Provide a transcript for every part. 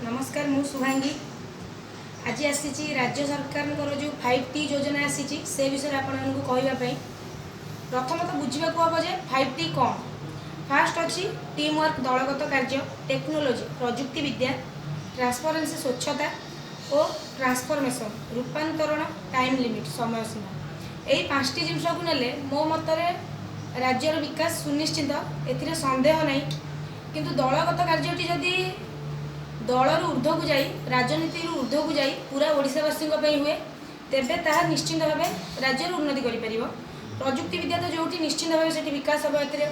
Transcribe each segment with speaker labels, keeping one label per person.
Speaker 1: ନମସ୍କାର, ମୁଁ ଶୁଭାଙ୍ଗୀ। ଆଜି ଆସିଛି ରାଜ୍ୟ ସରକାରଙ୍କର ଯେଉଁ 5ଟି ଯୋଜନା ଆସିଛି, ସେ ବିଷୟରେ ଆପଣମାନଙ୍କୁ କହିବା ପାଇଁ। ପ୍ରଥମତଃ ବୁଝିବାକୁ ହେବ ଯେ 5ଟି କ'ଣ। ଫାଷ୍ଟ ଅଛି ଟିମ୍ ୱାର୍କ, ଦଳଗତ କାର୍ଯ୍ୟ, ଟେକ୍ନୋଲୋଜି, ପ୍ରଯୁକ୍ତିବିଦ୍ୟା, ଟ୍ରାନ୍ସପରେନ୍ସି, ସ୍ୱଚ୍ଛତା ଓ ଟ୍ରାନ୍ସଫର୍ମେସନ୍, ରୂପାନ୍ତରଣ, ଟାଇମ୍ ଲିମିଟ୍, ସମୟ ସୀମା। ଏଇ ପାଞ୍ଚଟି ଜିନିଷକୁ ନେଲେ ମୋ ମତରେ ରାଜ୍ୟର ବିକାଶ ସୁନିଶ୍ଚିତ, ଏଥିରେ ସନ୍ଦେହ ନାହିଁ। କିନ୍ତୁ ଦଳଗତ କାର୍ଯ୍ୟଟି ଯଦି ଦଳରୁ ଉର୍ଦ୍ଧ୍ୱକୁ ଯାଇ, ରାଜନୀତିରୁ ଉର୍ଦ୍ଧ୍ୱକୁ ଯାଇ ପୁରା ଓଡ଼ିଶାବାସୀଙ୍କ ପାଇଁ ହୁଏ, ତେବେ ତାହା ନିଶ୍ଚିନ୍ତ ଭାବେ ରାଜ୍ୟର ଉନ୍ନତି କରିପାରିବ। ପ୍ରଯୁକ୍ତିବିଦ୍ୟା ତ ଯେଉଁଠି ନିଶ୍ଚିନ୍ତ ଭାବେ ସେଠି ବିକାଶ ହେବ, ଏଥିରେ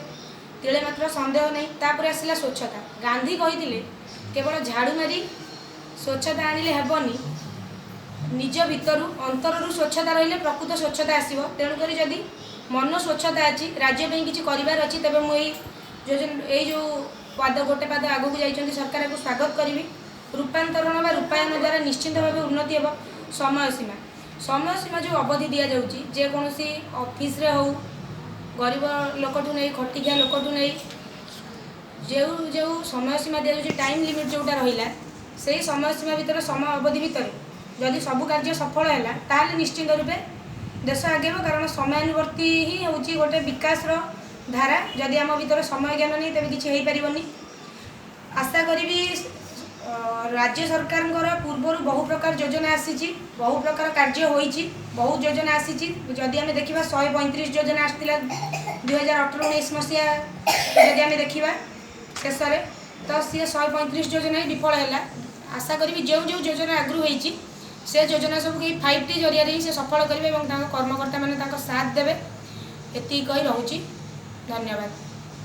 Speaker 1: ତିଳେ ମାତ୍ର ସନ୍ଦେହ ନାହିଁ। ତାପରେ ଆସିଲା ସ୍ୱଚ୍ଛତା। ଗାନ୍ଧୀ କହିଥିଲେ, କେବଳ ଝାଡ଼ୁ ମାରି ସ୍ୱଚ୍ଛତା ଆଣିଲେ ହେବନି, ନିଜ ଭିତରୁ ଅନ୍ତରରୁ ସ୍ୱଚ୍ଛତା ରହିଲେ ପ୍ରକୃତ ସ୍ୱଚ୍ଛତା ଆସିବ। ତେଣୁକରି ଯଦି ମନ ସ୍ୱଚ୍ଛତା ଅଛି, ରାଜ୍ୟ ପାଇଁ କିଛି କରିବାର ଅଛି, ତେବେ ମୁଁ ଏଇ ଯୋଜନା, ଏଇ ଯେଉଁ ପାଦ, ଗୋଟେ ପାଦ ଆଗକୁ ଯାଇଛନ୍ତି ସରକାରକୁ ସ୍ୱାଗତ କରିବି। ରୂପାନ୍ତରଣ ବା ରୂପାୟନ ଦ୍ୱାରା ନିଶ୍ଚିନ୍ତ ଭାବେ ଉନ୍ନତି ହେବ। ସମୟ ସୀମା, ସମୟ ସୀମା ଯେଉଁ ଅବଧି ଦିଆଯାଉଛି, ଯେକୌଣସି ଅଫିସରେ ହେଉ, ଗରିବ ଲୋକଠୁ ନେଇ ଖଟିଖିଆ ଲୋକଠୁ ନେଇ, ଯେଉଁ ଯେଉଁ ସମୟ ସୀମା ଦିଆଯାଉଛି, ଟାଇମ୍ ଲିମିଟ୍ ଯେଉଁଟା ରହିଲା, ସେଇ ସମୟ ସୀମା ଭିତରେ, ସମୟ ଅବଧି ଭିତରେ ଯଦି ସବୁ କାର୍ଯ୍ୟ ସଫଳ ହେଲା, ତାହେଲେ ନିଶ୍ଚିନ୍ତ ରୂପେ ଦେଶ ଆଗେଇବ। କାରଣ ସମୟାନୁବର୍ତ୍ତୀ ହିଁ ହେଉଛି ଗୋଟେ ବିକାଶର ଧାରା। ଯଦି ଆମ ଭିତରେ ସମୟ ଜ୍ଞାନ ନାହିଁ, ତେବେ କିଛି ହେଇପାରିବନି। ଆଶା କରିବି, ରାଜ୍ୟ ସରକାରଙ୍କର ପୂର୍ବରୁ ବହୁ ପ୍ରକାର ଯୋଜନା ଆସିଛି, ବହୁ ପ୍ରକାର କାର୍ଯ୍ୟ ହୋଇଛି, ବହୁ ଯୋଜନା ଆସିଛି। ଯଦି ଆମେ ଦେଖିବା, 135 ଯୋଜନା ଆସିଥିଲା 2018-19 ମସିହା। ଯଦି ଆମେ ଦେଖିବା ଶେଷରେ ତ ସିଏ 135 ଯୋଜନା ହିଁ ବିଫଳ ହେଲା। ଆଶା କରିବି, ଯେଉଁ ଯେଉଁ ଯୋଜନା ଆଗରୁ ହେଇଛି, ସେ ଯୋଜନା ସବୁକୁ ଏଇ 5ଟି ଜରିଆରେ ହିଁ ସେ ସଫଳ କରିବେ ଏବଂ ତାଙ୍କ କର୍ମକର୍ତ୍ତାମାନେ ତାଙ୍କ ସାଥ ଦେବେ। ଏତିକି କହି ରହୁଛି, ଧନ୍ୟବାଦ।